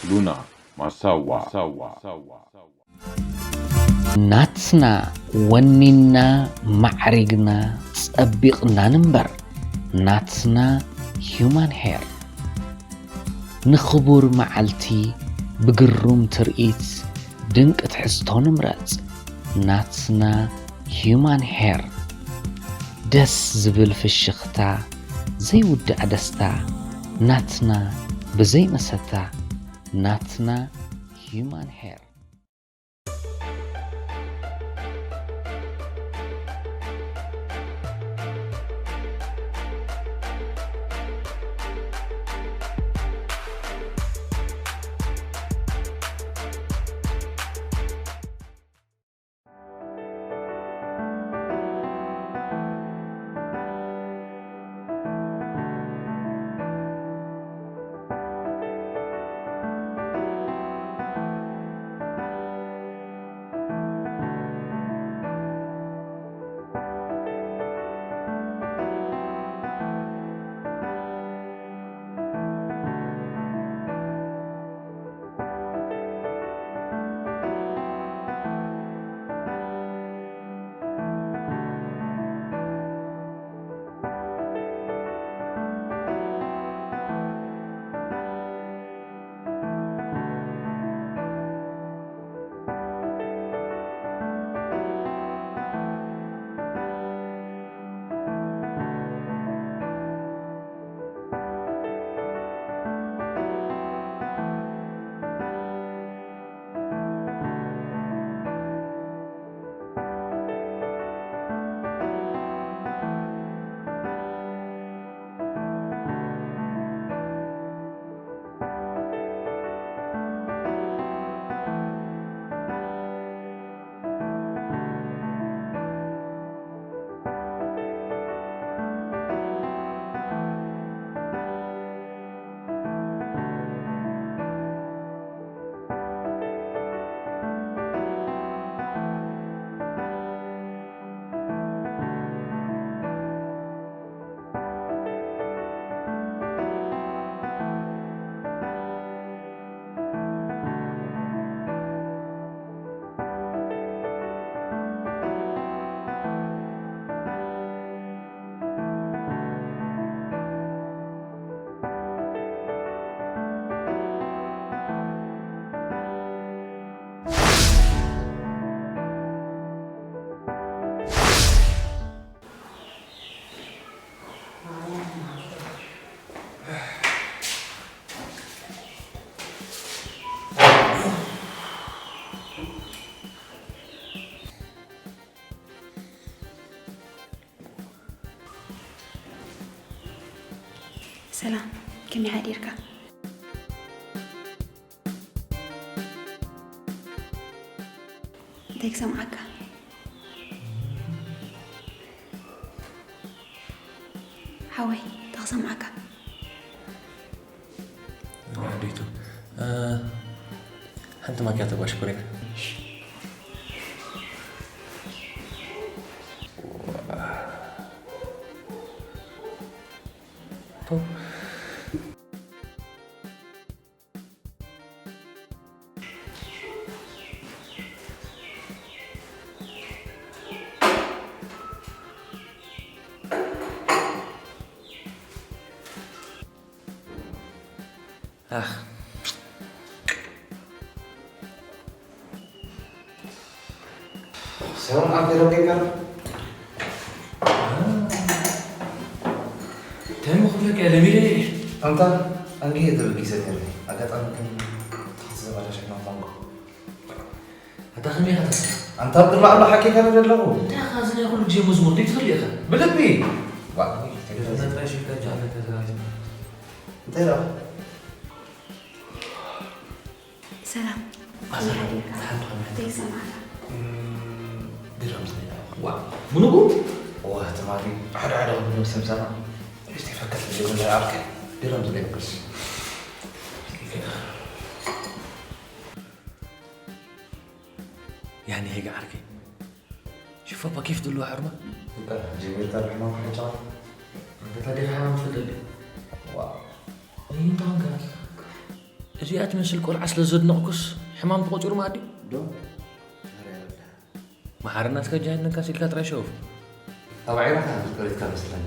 ሉና ማሳዋ። ናትና ወኒና ማዕሪግና ጸቢቕና ንንበር። ናትና ሂዩማን ሄር ንኽቡር መዓልቲ ብግሩም ትርኢት ድንቂ ትሕዝቶ ንምረጽ። ናትና ሂዩማን ሄር ደስ ዝብል ፍሽኽታ ዘይውዳእ ደስታ ናትና ብዘይ መሰታ ናትና ሂዩማን ሄር። ሰላም፣ ከመይ ሓዲርካ? እንታይ ክሰምዓካ? ሓወይ፣ እንታይ ክሰምዓካ? ኣዴቱ፣ እ፣ ሓንቲ ማኪያቶ ጓሽ ኩሪና። ኣኽ። ሰላም ዓቢ ረቢካ። እንታይ ምኽፍለካ እየ ለሚደ እየ። ኣንታ ኣንጊ እየ ተበጊሰ ነይረ። ኣጋጣሚ ግን ትኽቲ ዘባላሸና ቋንቋ። ኣታ ከመይ ኢኻ ተስፋ? ኣንታ ኣብ ቅድሚ ኣምላኽ ሓቂኻ እየ ዘለኹ። እንታይ ኢኻ እዚ ናይ ኩሉ ግዜ መዝሙር ዘይትኽእል ኢኻ? ብልቢ። ዋ፣ እንታይ ኢኻ? እንታይ ኢኻ? ሰላም። ኣሰላም። ሓዲርካ? ሓንቲ ከመይ? እንታይ ይሰማዕካ? እም፣ ድረም ዝለያ። ዋ፣ ምንጉ? ዋ፣ ትማሊ ሓደ ሓደ ክብሉ ምስ ምሳና፣ እስቲ ፈከስ ዝብል ኣርከ ድረም ዝለያ። ያኔ ሄጋ ዓርከይ ሽፎ ፓኬፍ ድሉ ዓርማ። እንተ ጀሚርካ ርሕማ ክሕጫ። ኣንታ ታዲያ ሓማም ትፈልጥ ድዩ? ዋው። እንታይ ኮንካ? እዚኣ ትመስል ቆልዓ ስለ ዘድነቕኩስ ሕማም ተቖጺሩ ማዕዲ? ዶ? መሓርና እስከ ጃሃድ ነካስ ኢልካ ጥራይ ሸውፍ። ኣብ ዓይንኻ ዝከለትካ መስለኒ።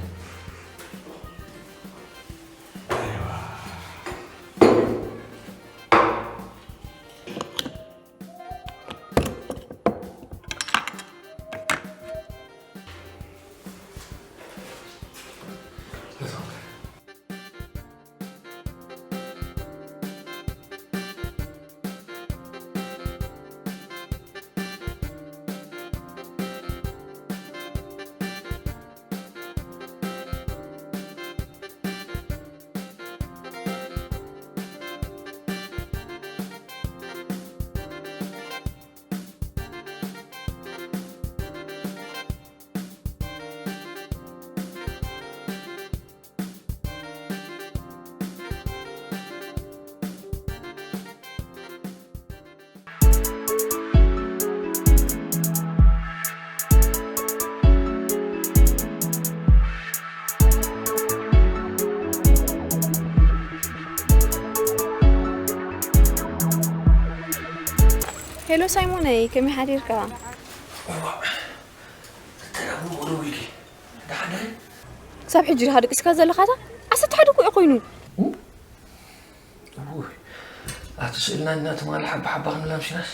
ሄሎ ሳይሞነይ፣ ከመይ ሓዲርካ? እዋእ፣ እንታይ ደኣ ብኡ ደዊልኪ? ደሓን ዲኺ? ክሳብ ሕጂ ዲኻ ደቂስካ ዘለኻታ? ዓሰርተ ሓደ እኮ እዩ ኮይኑ። ኡ? እውይ፣ ኣቲ ስእልና እና ትማሊ ሓባ ሓባ ክንብላ ምሲናስ።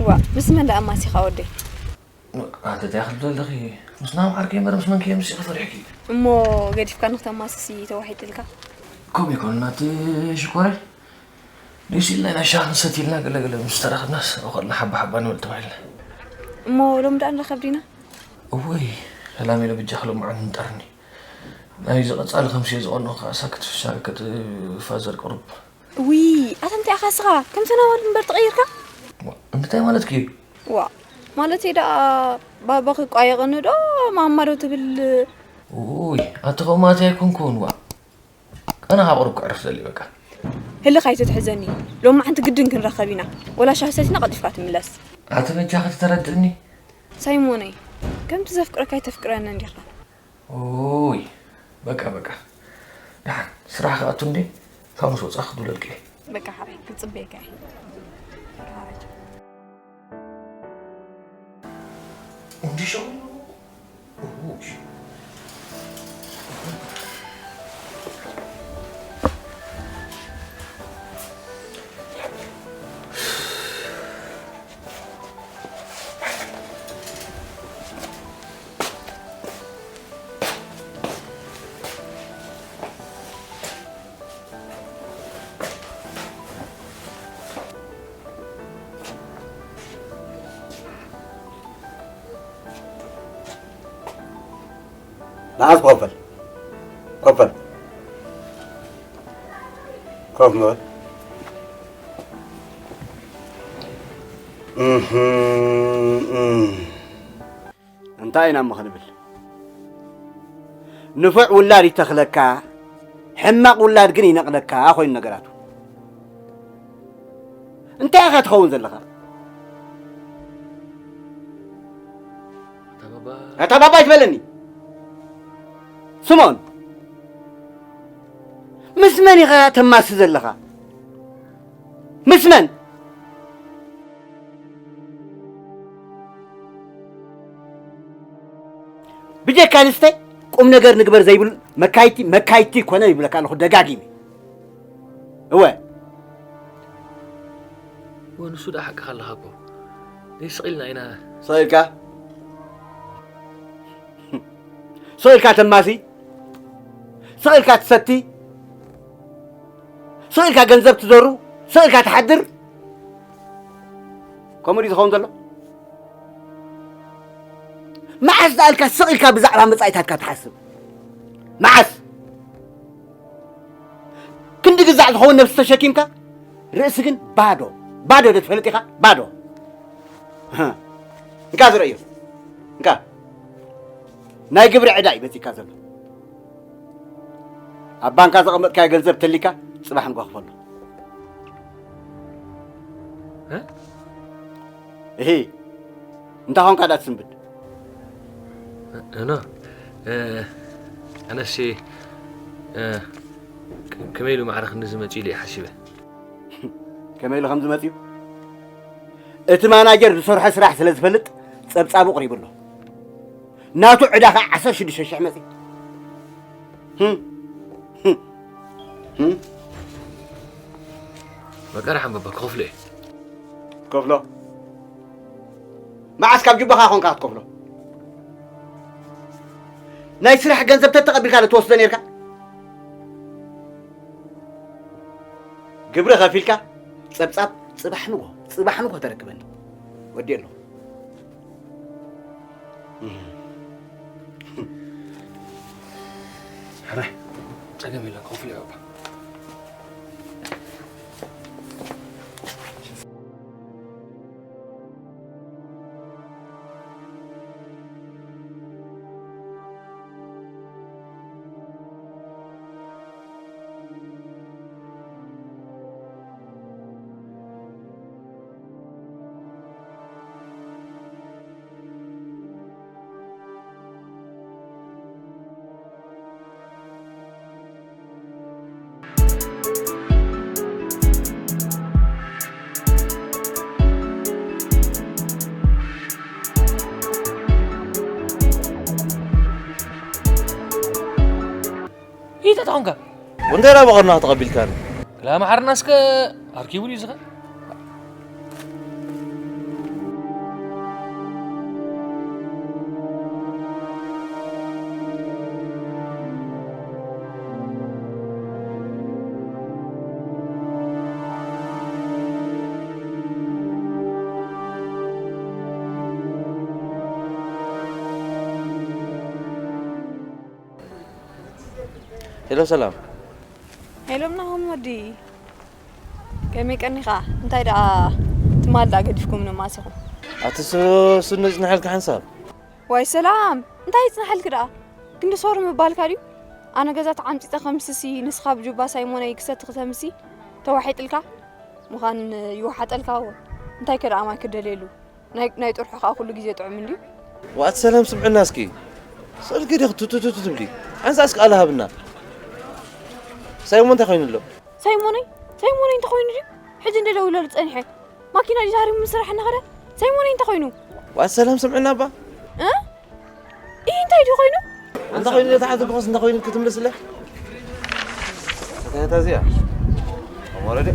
እዋ፣ ምስ መን ደኣ ኣማሲኻ ወደይ? ኣቲ እንታይ ክትብሊ ኣለኺ? ምስ ናም ዓርከይ እምበር ምስ መን ከየምሲኺ ፈሪሕኪ? እሞ ገዲፍካ ንክተማስሲ ተዋሒጥልካ? ከምኡ ይኮን ናቲ ሽኮረይ? ደስ ኢልና ኢና ሻሂ ክንሰቲ ኢልና ገለ ገለ ምስ ተራኸብናስ፣ ኣብ ከድና ሓባ ሓባ ንበል ተባሂልና። እሞ ሎሚ ደኣ ንራኸብ ዲና? እወይ፣ ሰላም ኢለ ብጃኽ ሎምዓንቲ ምጠርኒ። ናይዚ ቀጻሊ ከምሲ እየ ዝቐንኦ ከኣ ሳክት ፍሻ-፣ ከት-፣ ፋዘር ቅሩብ። ውይ፣ ኣታ እንታይ ኢኻ እስኻ? ከም ሰናዋል እምበር ተቐይርካ? ዋ፣ እንታይ ማለትኪ እዩ? ዋ፣ ማለተይ ደኣ ባባ ክቋየቐኒ ዶ ማማ ዶ ትብል? ውይ፣ ኣቲ ከምኡ ማለተይ ኣይኮንኩን፣ ዋ። ኣነ ካብ ቁሩብ ክዕርፍ ደልየ በቃ። ህልኽ ኣይትትሕዘኒ። ሎማዓንቲ ግድን ክንራኸብ ኢና። ወላ ሻሂ ሰቲና ቀልጢፍካ ትምለስ። ኣቲ በጃኺ ተረድእኒ። ሳይሞነይ፣ ከምቲ ዘፍቅረካ ኣይተፍቅረንን ዲኻ? ኦይ፣ በቃ በቃ። ደሓን ስራሕ ክኣቱ እንዴ? ካብ ምስ ወጻ ክድውለልኪ እየ። በቃ ሓራይ፣ ክጽበየካ እየ። በቃ ሓራይ። እንዲ ሸው። ኡሽ። ንዓስ ኮፈል። ኮፈል። ኮፍ ምበል። እህ፣ እህ። እንታይ ኢና እሞ ክንብል? ንፉዕ ውላድ ይተኽለካ፣ ሕማቕ ውላድ ግን ይነቕለካ ኮይኑ ነገራቱ። እንታይ ኢኻ ትኸውን ዘለኻ? ኣታ ባባ። ኣታ ባባ ኣይትበለኒ። ስምኦን፣ ምስ መን ኢኻ ተማሲ ዘለኻ? ምስ መን? ብጀካ ንስተ ቁም ነገር ንግበር ዘይብሉ መካይቲ፣ መካይቲ ኮነ ይብለካ ኣለኹ ደጋጊመ። እወ። እወ፣ ንሱ ደኣ ሓቅኻ ኣለኻ እኮ። ደይ ስቕ ኢልና ኢና። ስቕ ኢልካ? ስቕ ኢልካ ተማሲ? ስቕ ኢልካ ትሰቲ? ስቕ ኢልካ ገንዘብ ትዘሩ? ስቕ ኢልካ ትሓድር? ከምኡ ድዩ ዝኸውን ዘሎ? መዓስ ደኣ ኢልካ ስቕ ኢልካ ብዛዕባ መጻኢታትካ ትሓስብ? መዓስ? ክንዲ ግዛዕ ዝኸውን ነብሲ ተሸኪምካ፣ ርእሲ ግን ባዶ። ባዶ ዶ ትፈልጥ ኢኻ? ባዶ። እንካ ዝረእዮ። እንካ። ናይ ግብሪ ዕዳ እዩ በጺካ ዘሎ። ኣብ ባንካ ዘቐመጥካዮ ገንዘብ ተሊካ ጽባሕ እንኳ ክፈሎ። እ? እሂ፣ እንታይ ኾንካ ዳ ትስንብድ? እ-፣ እኖ፣ እ፣ ኣነሲ፣ እ፣ ከ-፣ ከመይ ኢሉ ማዕረ ክንዲ ዝመጽእ ኢለ እየ ሓሲበ። ከመይ ኢሉ ከም ዝመጽእ እዩ? እቲ ማናጀር ዝሰርሖ ስራሕ ስለ ዝፈልጥ ጸብጻቡ ኣቕሪቡ ኣሎ። ናቱ ዕዳ ኸዓ ዓሰርተ ሽዱሽተ ሽሕ መጺእ። ህም፣ ህም፣ ህም። በቃ ደሓን በባ ክኸፍሎ እየ። ትከፍሎ? መዓስ ካብ ጁባኻ ኾንካ ክትከፍሎ? ናይ ስራሕ ገንዘብ ተተቐቢልካ ዶ ትወስዶ ነርካ? ግብሪ ከፊልካ ጸብጻብ ጽባሕ ንግሆ፣ ጽባሕ ንግሆ ተረክበኒ። ወዲ ኣሎ። ሕራይ፣ ጸገም የለን፣ ኮፍ ኢለ በቃ። ይተታኹንካ ወንጌል ኣብ ቐርና ተቐቢልካኒ። ክላ መሓርና እስከ ኣርኪቡ ድዩ ዝኸ? ሄሎ ሰላም። ሄሎ ናሆም ወዲ፣ ከመይ ቀኒኻ? እንታይ ደኣ ትማል ደኣ ገዲፍኩም ንማሲኹም? ኣቲ ሱ-፣ ሱን ይጽንሐልካ ሓንሳብ። ዋይ ሰላም፣ እንታይ ይጽንሐልኪ ደኣ? ክንዲ ሶሪ ምባልካ ድዩ? ኣነ ገዛ ተዓምጺጸ ከምስሲ፣ ንስኻ ብጁባ ሳይሞነይ ክሰቲ ክተምሲ፣ ተዋሒጥልካ ምዃን ይወሓጠልካ እዎ። እንታይ ከ ደኣ ማይ ክደልየሉ? ናይ፣ ናይ ጥርሑ ከኣ ኩሉ ግዜ ጥዑም እንድዩ። ዋት ሰላም ስምዕና እስኪ። ስእልኪ ዲኺ ቱቱቱቱ ትብሊ? ሓንሳ እስኪ ቃል ሃብና። ሳይሞን እንታይ ኮይኑ ኣሎ? ሳይሞነይ? ሳይሞነይ እንታይ ኮይኑ ድዩ? ሕጂ እንደ ደውለሉ ጸኒሐ። ማኪና ድዩ ዛሪቡ ምስራሕ እናኸደ? ሳይሞነይ እንታይ ኮይኑ? ዋት ሰላም ስምዕና እባ። እ? ይህ እንታይ ድዩ ኮይኑ? እንታይ ኮይኑ? ተሓዘ ብኸስ እንታይ ኮይኑ ክትምልስለ? እንታይ እታ እዚኣ? ወረደ።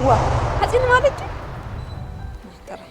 ዋ፣ ሓፂን ማለት እዩ። ጥራይ።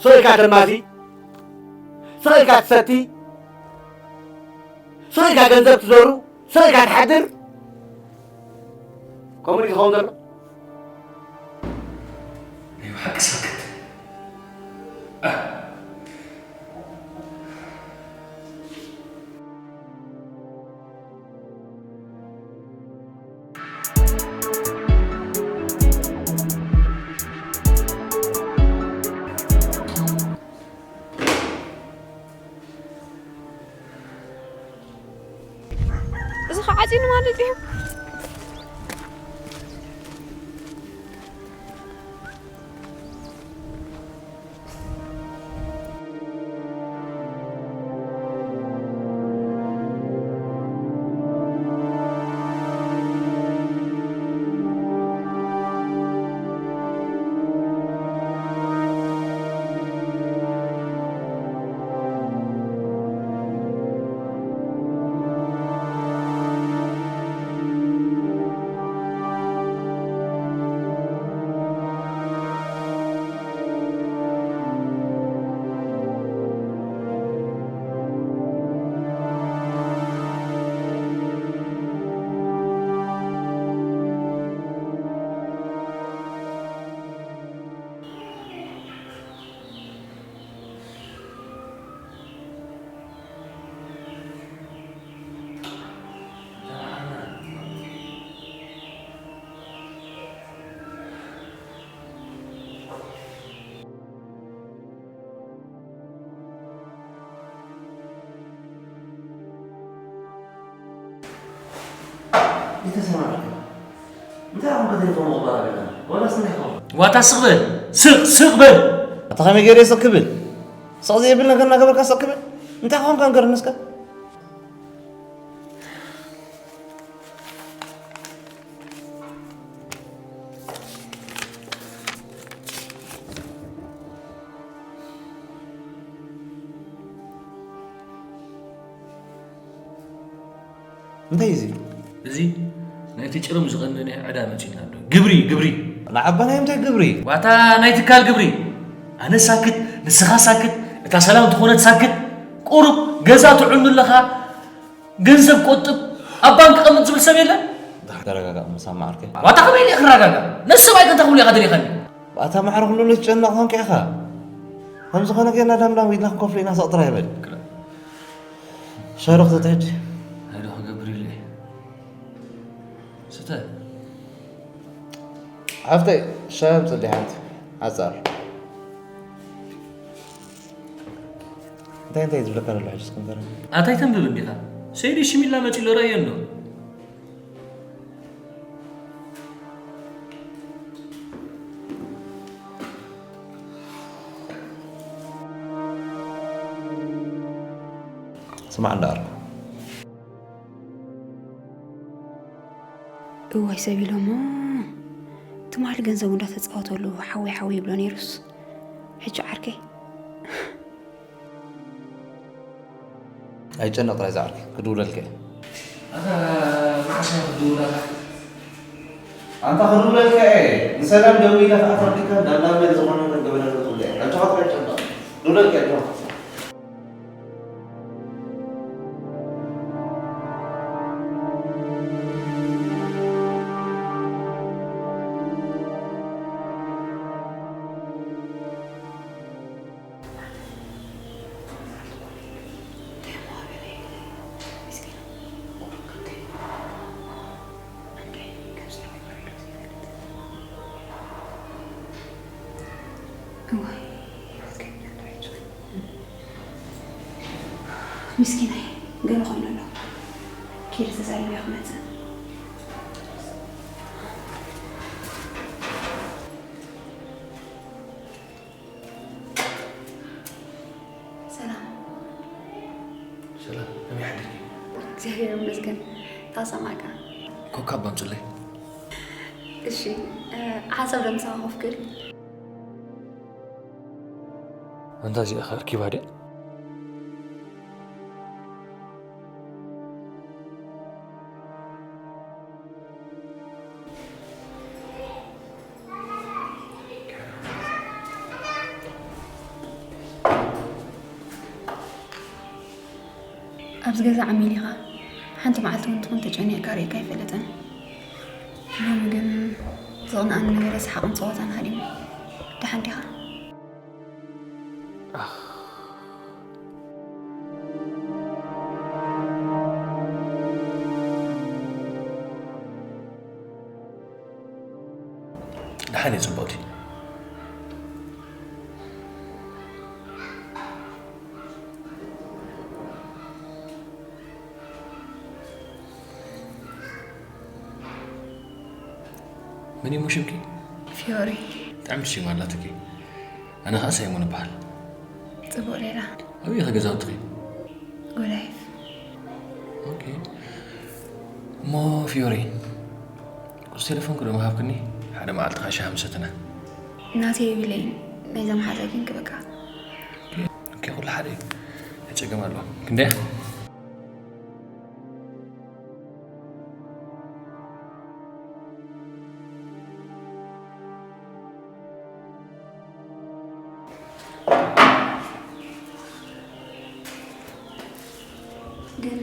ስቕ ኢልካ ተማሲ፣ ስቕ ኢልካ ትሰቲ፣ ስቕ ኢልካ ገንዘብ ትዘሩ፣ ስቕ ኢልካ ትሓድር። ከምኡ ድዩ ዝኸውን ዘሎ? ናይ ብሓቂ ሳክት። እዚ ኸዓ ዓፂኑ ማለት እዩ። ይተሰማዕካ። እንታይ ኣኹም ከ ቴሌፎን ምቕባል ኣለና? ዋላስ እንታይ ይኸውን? ዋታ ስቕ በል! ስቕ፣ ስቕ በል! ኣታ ከመይ ገይረ ስቕ ክብል? ስቕ ዘይብል ነገር እናገበርካ ስቕ ክብል? እንታይ ኾንካ ንገርኒ እስከ? እንታይ እዩ እዚ? እዚ ናይቲ ጭርም ዝቐነነ ዕዳ መጺኡና ኣሎ። ግብሪ፣ ግብሪ። ንዓባ ናይ እንታይ ግብሪ? ዋታ ናይ ትካል ግብሪ። ኣነ ሳክት፣ ንስኻ ሳክት፣ እታ ሰላም ትኾነት ሳክት። ቁሩብ ገዛ ትዕኑ ኣለኻ፣ ገንዘብ ቆጥብ፣ ኣብ ባንክ ቀምጥ ዝብል ሰብ የለን። ተረጋጋእ፣ ምሳማ ዓርከይ። ዋታ ከመይ ኢለ ክረጋጋእ? ነዚ ሰብኣይ ከ እንታይ ክብሎ ኢኻ ደሊኻኒ? ኣታ ማዕረ ኩሉ ትጨነቕ ኮንካ ኢኻ። ከም ዝኾነ ጌርና ዳምዳም ኢልና ክንከፍሎ ኢና፣ ስቕ ጥራይ በል። ሻሂ ዶ ክትሰቲ ሕጂ? እንታይ ዶ ክገብር ኢለ እየ? ስተ። ሓፍተይ፣ ሻሂ ኣምፅእሊ ሓንቲ ሓፃር። እንታይ እንታይ ዝብለካ ዘሎ ሕጂ እስኪ ንገረኒ። ኣታይ ተንብብ እንዲኻ? ሰይዲ ሽሚላ መፂኡ ኣሎ፣ ረኣዮ እንዶ። ስማዕ እንዳ ኣርኩ። እዋይ ሰብ ኢሎሞ። ትማሊ ገንዘቡ እንዳተፃወተሉ ሓወይ ሓወይ ይብሎ ነይሩስ። ሕጂ ዓርከይ። ኣይጨነቕ ጥራይ ዝዓርከይ፣ ክድውለልካ እየ። ኣታ መዓስ እየ ክድውለልካ? ኣንታ ክድውለልካ እየ። ንሰላም ደዊለ ከኣ ተረዲእካ እንዳላመድ ዝኾነ ነገር ገበረሉ ትብለ እየ። ኣጆኻ ጥራይ ጨነቕ። ክድውለልካ እየ፣ ኣጆኻ። እዋይ፣ ምስኪናይ፣ ገለ ኮይኑ ኣሎ። ኪድ ተዛሪበ ክመጽእ። ሰላም። ሰላም፣ ከመይ ሓዲርኪ? እግዚኣብሔር ይመስገን። ታሰማካ። ኮካ ባምጽለይ። እሺ፣ እ፣ ሓንሳብ ዶ ምሳኻ ኮፍ ክብል? ኣንታ እዚኣ ኸ ኣርኪባ ድያ? ኣብዚ ገዛ ዓሚል ኢኻ። ሓንቲ መዓልቲ እውን ትኹን ተጨኒቕካ ርእየካ ኣይፈልጥን። ሎሚ ግን ዝቕንኣኒ ነበረ ሰሓቕን ጸወታን ሃዲሙ። ደሓን ዲኻ? ኣኽ። ደሓን እየ ጽቡቕቲ። መን እዩ ሽምኪ? ፊዮሪ። ጥዕምቲ ሽም ኣላትኪ። ኣነ ኸኣ ሳይሞን እበሃል። ጽቡቕ ሌላ። ኣበይ ኢኺ ገዛውትኺ? ጎላይፍ። ኦኬ። እሞ ፊዮሪ፣ ቁጽሪ ቴሌፎንኪ ዶ ምሃብክኒ? ሓደ መዓልቲ ኸኣ ሻሂ ምሰትና። ናተይ የብለይን፣ ናይዛ መሓዛ ግን ክበካ። ኦኬ፣ ኩሉ ሓደ እዩ። ጸገም ኣለዎ። ክንደይ? ግን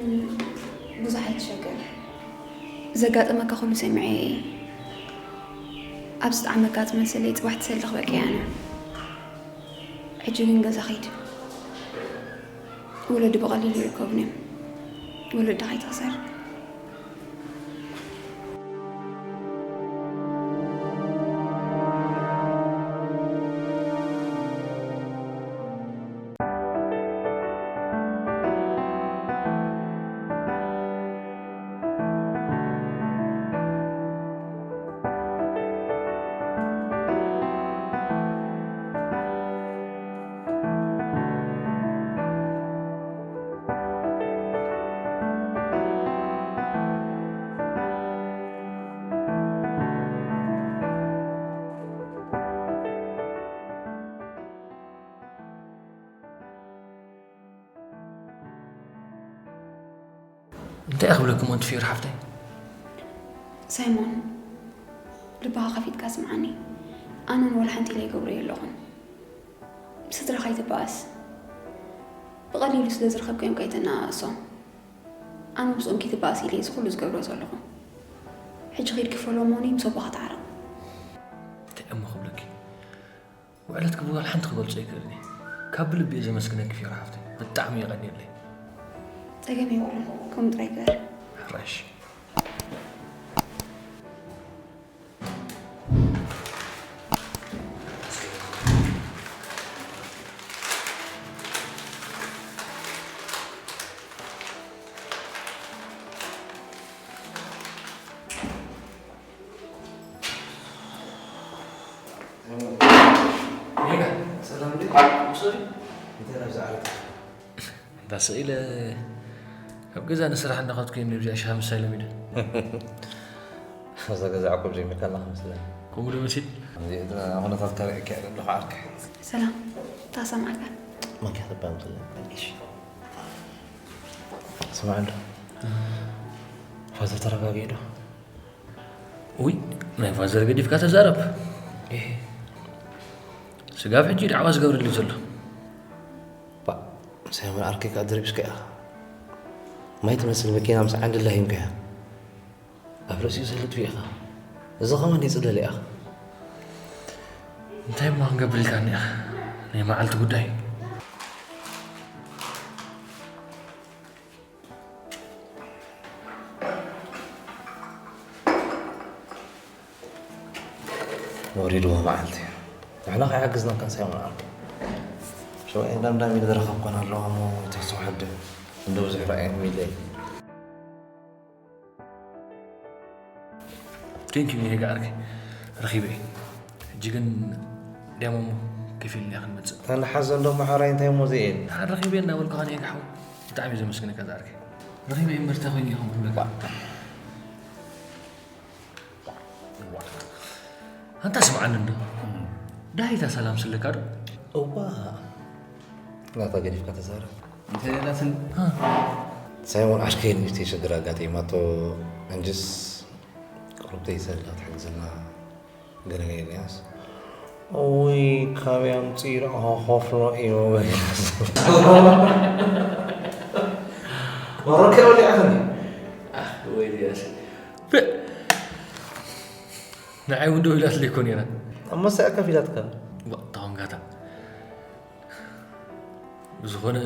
ብዙሕ ኣይትሸገር። ዘጋጠመካ ኩሉ ሰሚዐ እየ። ኣብ ዝጠዓመካ ዝመሰለይ ጽባሕ ትሰሊ ክበቅያ ኣነ። ሕጂ ግን ገዛ ኸይድ። ወለዲ ብቐሊሉ ይርከቡን እዮም። ወለድኻ ኣይትኽሰር። እንታይ ክብለኩም ኣንቲ ፊዮሪ ሓፍተይ? ሳይሞን፣ ልብኻ ከፊትካ ስምዓኒ። ኣነ ንወላ ሓንቲ ኢለ ይገብሮ የለኹን። ብስድራኻ ኣይትበኣስ። ብቐሊሉ ስለ ዝረኸብካዮም ከይተነኣእሶም። ኣነ ምስኦም ከይትበኣስ ኢለ እዚ ኩሉ ዝገብሮ ዘለኹ። ሕጂ ኺድ ክፈሎሞኒ ምስ ኣቦኻ ተዓረቕ። እንታይ እሞ ክብለኪ? ውዕለትኪ ብጓል ሓንቲ ክገልጾ ኣይክእልን እየ። ካብ ብልቢ እየ ዘመስግነኪ ፊዮሪ ሓፍተይ። ብጣዕሚ የቐንየለይ። ጸገም የብሉን። ከምኡ ጥራይ ግበር። ሕራይ እሺ። ሰላም ድዩ? እንታይ ናብዚ ዓረፍ? እንዳ ስቕ ኢለ ካብ ገዛ ንስራሕ እንዳኸድኩ እየ ነብዚኣ ሻሂ ምስታይ ለሚደ። እዛ ገዛ ዕቁብ ጀሚርካ ኣለኻ መስለኒ። ከምኡ ዶ መሲል? እዚኣ ኩነታትካ ርኢካ እየ ዘለኹ ዓርከይ። ሰላም፣ ታሰማዕካ። መን ከ ተባምፅለኒ? እሺ። ስማዕ እንዶ። ፋዘር ተረጋጊኡ ዶ? ውይ ናይ ፋዘር ገዲፍካ ተዛረብ። ስጋብ ሕጂ ዳዕዋ ዝገብረልዩ ዘሎ። ባእ ሳይሞን ዓርከይ ከኣ ደርቢስካ ኢኻ። ማይ ትመስል መኪና ምስ ዓንዲ ላሂምካያ። ኣብ ርእሲኡ ሰልጥ ኢኻ። እዚ ኸማን ይጽደል ኢኻ። እንታይ እሞ ክንገብር ኢልካኒ ኢኻ? ናይ መዓልቲ ጉዳይ። ወሪድዎ መዓልቲ ንሕና ከይሓግዝናካ እንታይ ምንዓልኩ ሰብኣይ እንዳምዳም ኢለ ዝረኸብኮን ኣለዋ እሞ ተስፋ ሕድም እንዶ ብዙሕ ራእዮም ኢለ ቴንኪ ኔጋ ዓርከይ ረኺበ እየ ሕጂ ግን ድያሞ እሞ ከፊልና ክንመፅእ ተንሓዘ እንዶ መሓራይ እንታይ እሞ ዘየን ንሓን ረኺበ እናበልኩኻ ኔጋ ሓው ብጣዕሚ ዘመስግነካ ዝዓርከይ ረኺበ እምበር እንታይ ኮይኑ ኢኹም ክብለካ ኣንታ ስምዓኒ እንዶ ዳሂታ ሰላም ስለካ ዶ እዋ ናታ ገዲፍካ ተዛረብ እንተሌላትን ሳይሞን ዓርከይ ንእሽተይ ሽግር ኣጋጢማቶ እንጅስ ቁርብተይ ሰላ ትሕግዘና ገለ ገለ ኢልያስ እውይ ካበይ ኣምፂኡ ደኣ ክኸፍሎ እዩ በይናስ መረከ ወዲዓትኒ ወይ ኢልያስ ንዓይ እውን ደው ኢላትለይ እኮ ነይራ ኣብ መሳያ ከፊላትካ ተኾንጋታ ብዝኾነ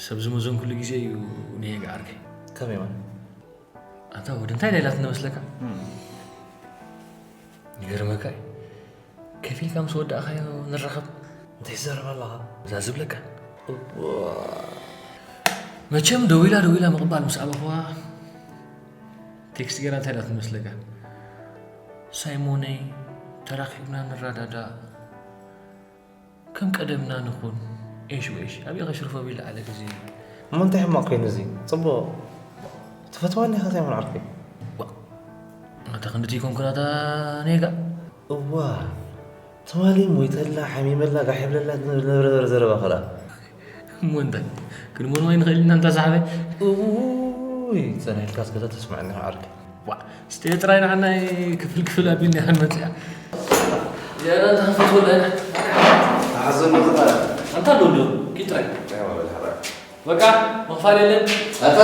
ሰብ ዝመዘንኩሉ ግዜ እዩ ንሄጋ ዓርከይ ከመይ ማለት ኣንታ ወዲ እንታይ ዳይላት ንመስለካ ይገርመካ እዩ ከፊልካ ምስ ወዳእኻዮ ንራኸብ እንታይ ትዛረብ ኣለኻ እዛ ዝብለካ መቸም ደዊላ ደዊላ ምቕባል ምስ ኣበኽዋ ቴክስት ገይራ እንታይ ዳት ንመስለካ ሳይሞነይ ተራኺብና ንረዳዳእ ከም ቀደምና ንኹን ኤሽ ወኤሽ ኣበይ ከሽርፎ ቢላ ዓለ ግዜ እሞ እንታይ ሕማቕ ኮይኑ እዚ ጽቡቕ ትፈትዋ እንዲኻ ሳይሞን ዓርከይ ኣታ ክንድቲ ይኮንኩ ናታ ኔጋ እዋ ትማሊ ሞይተላ ሓሚመላ ጋሕ የብለላ ዝነበረ ዘረባ ከላ እሞ እንታይ ክንሞን ወይ ንኽእል ኢና እንታ ሳሕበይ እውይ ጸኒሕልካስ ገለ ተስምዐኒ ዓርከይ ስቴ ጥራይ ንዓናይ ክፍል ክፍል ኣቢልና ኢኻ ንመጽእ ዝያዳ እንተ ክንፈትወላ ኢና ተሓዘሉ ዝቐረ ኣንታ ኣሎ ኣሎ ኪድ ጥራይ ያው በልሓራ በቃ ምኽፋል የለን ኣታ